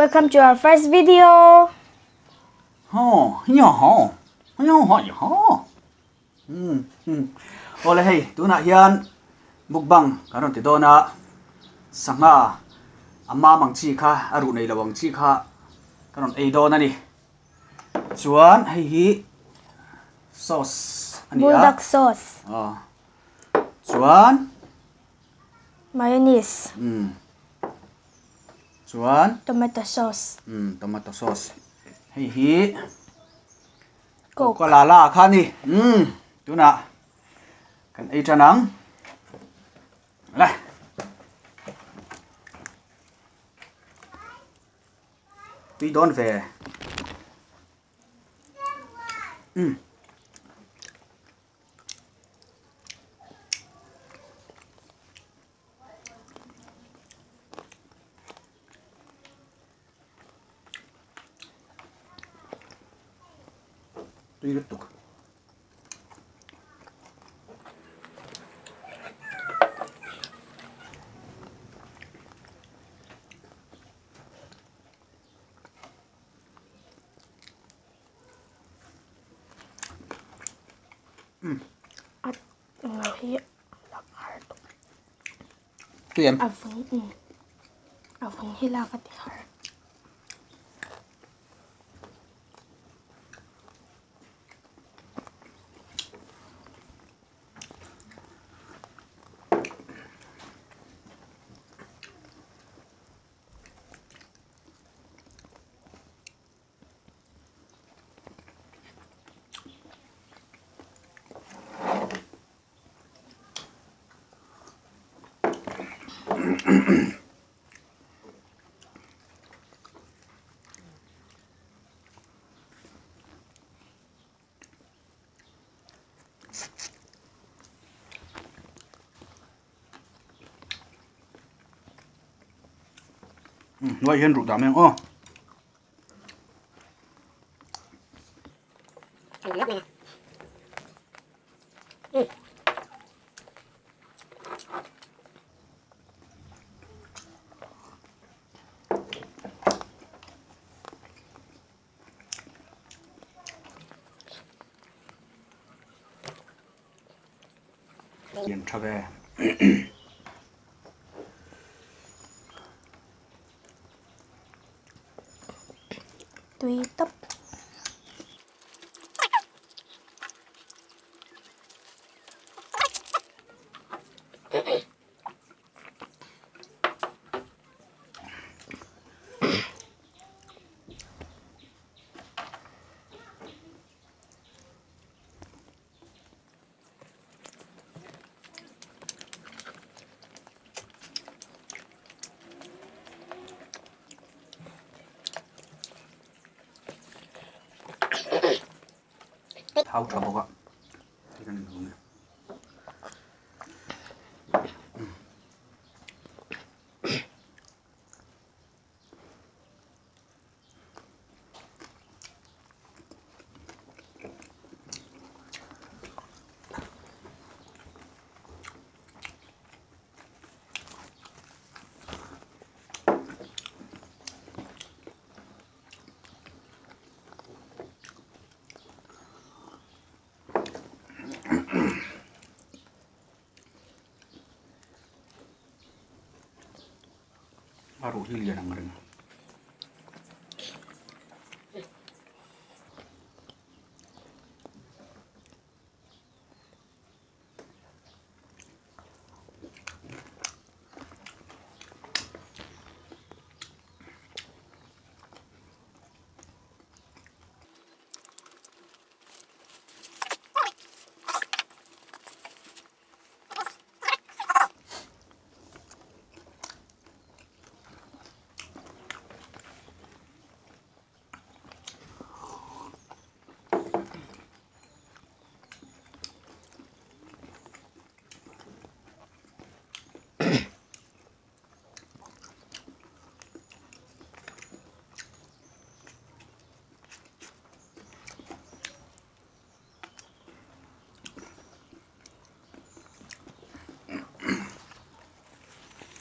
Welcome to our first video. Awle hei tunah hian mukbang kan rawn ti dawn a, sangha a mam ang chi kha a ruh nei lo ang chi kha ka rawn ei dawn a ni. Chuan hei hi sauce a ni a. Buldak sauce. Aw. Chuan Mayonnaise. Umm. Chuan. Tomato sauce. Umm tomato sauce. Hei hi Coke. Coca la kha ni. Umm tunah kan ei tan ang. Le. Tui dawn ve. Umm. Tui lutuk. Tui em? A vung a vung hi lak a ti har. Hnuai hian ruh dah mai ang aw. Lian tha ve. Tui tawp. Thau tha bawk a tikhan in hmu a. A ruh hi lian ang reng.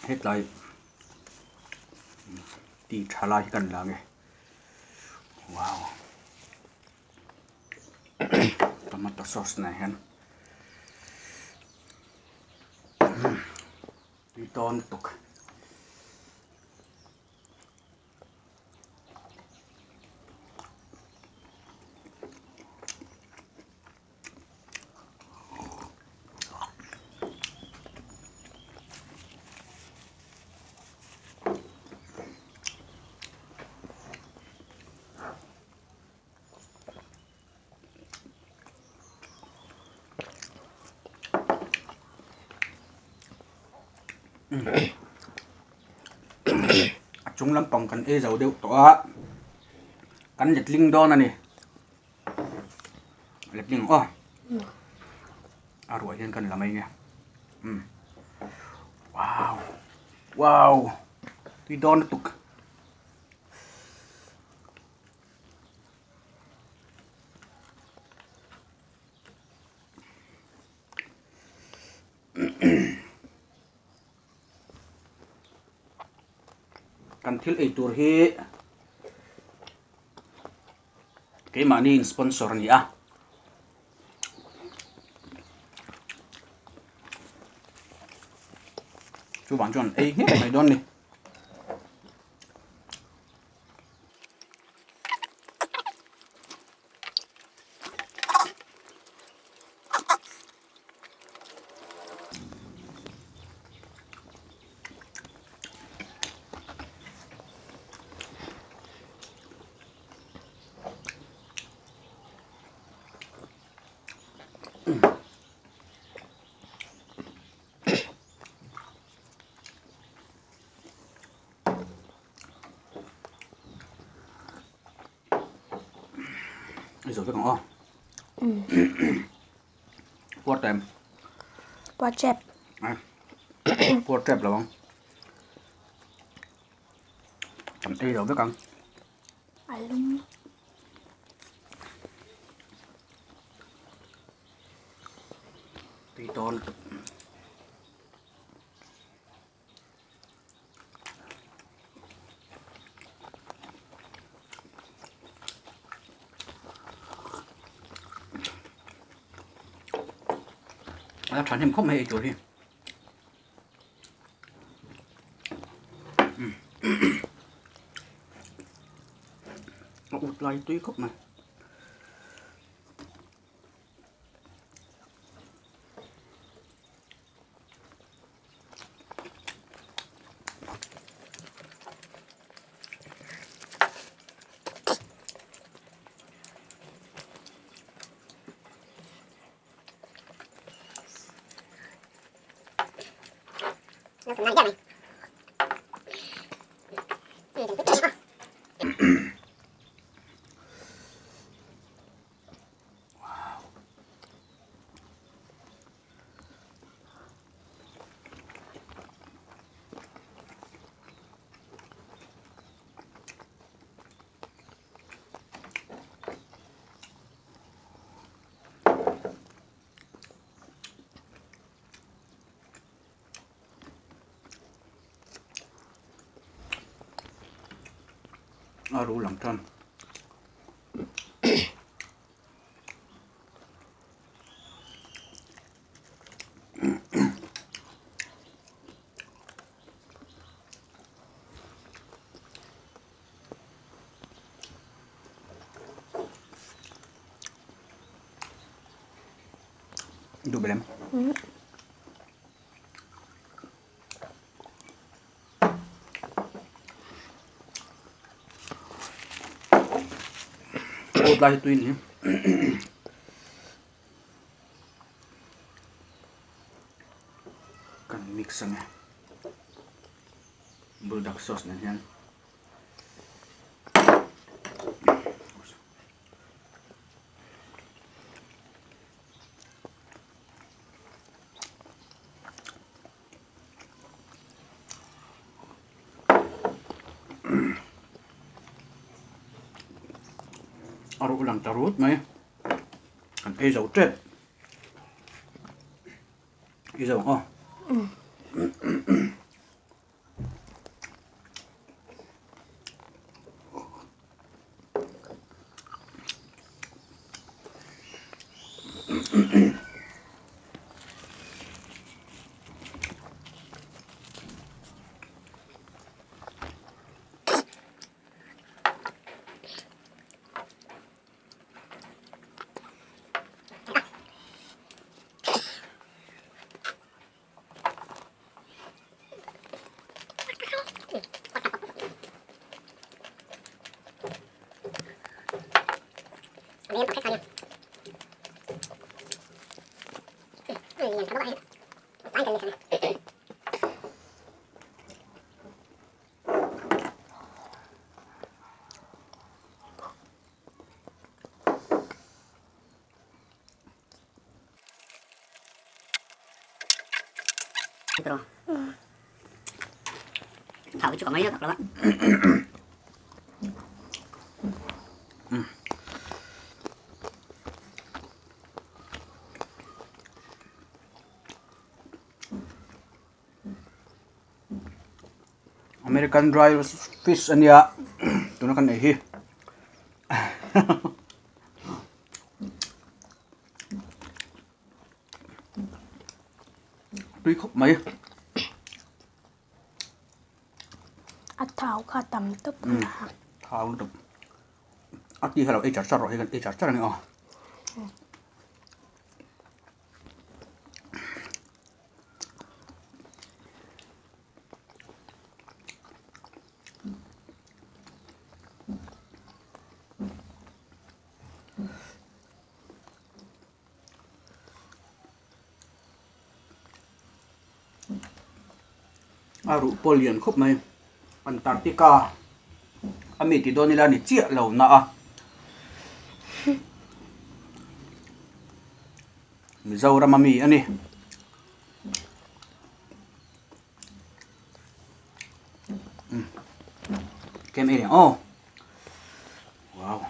Hetlai. Quality tha lai hi kan la nge. Wow. Tomato sauce nen hian. Tui tawn lutuk. A chung lampang kan ei zo deuh tawh a kan letling dawn a ni letling aw a ruah hian kan la mai nge umm wow wow tui dawn lutuk. Kan thil ei tur hi keimahni in sponsor a ni a. Chuvang chuan ei ngei mai dawn a ni. Ei zo vek ang aw. Puar time. Puar trap. Puar trap lo ang. Kan ei zo vek ang. Alum. Tui tawn lutuk. A thahnem khawp mai eitur hi. A ut lai tui khawp mai. A ru lang tan. Duh belem. Awt lai hi tui ni. Kan mix ang e. Buldak sauce nen hian. A ruh lang ta rut mai kan ei zo tep i zo ang aw. American dry fish ania tuna kan ei hi. Tui khawp mai. A thau kha tam tawp a. Thau lutuk. A ti kha lo ei char char rawh hi kan ei char char a ni aw. A ruh pawh lian khawp mai Antarctica a mi ti dawn ila ni chiah lo na a Mizoram a mi a ni. Kem ei leh aw wow.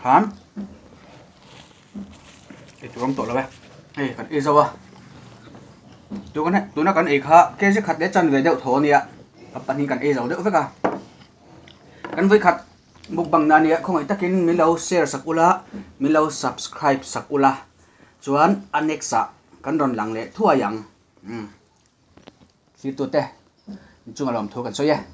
Khan ei tur awm tawh lo e hei kan ei zo a tuna kan ei kha kg khat leh chanve deuh thaw a nia ka pahnih kan ei zo deuh vek a. Kan vawikhat mukbang na ania khawngaih takin min lo share sak ula min lo subscribe sak ula chuan a next ah kan rawn lang leh thuai ang umm thlir tute inchunga lawmthu kan sawi e.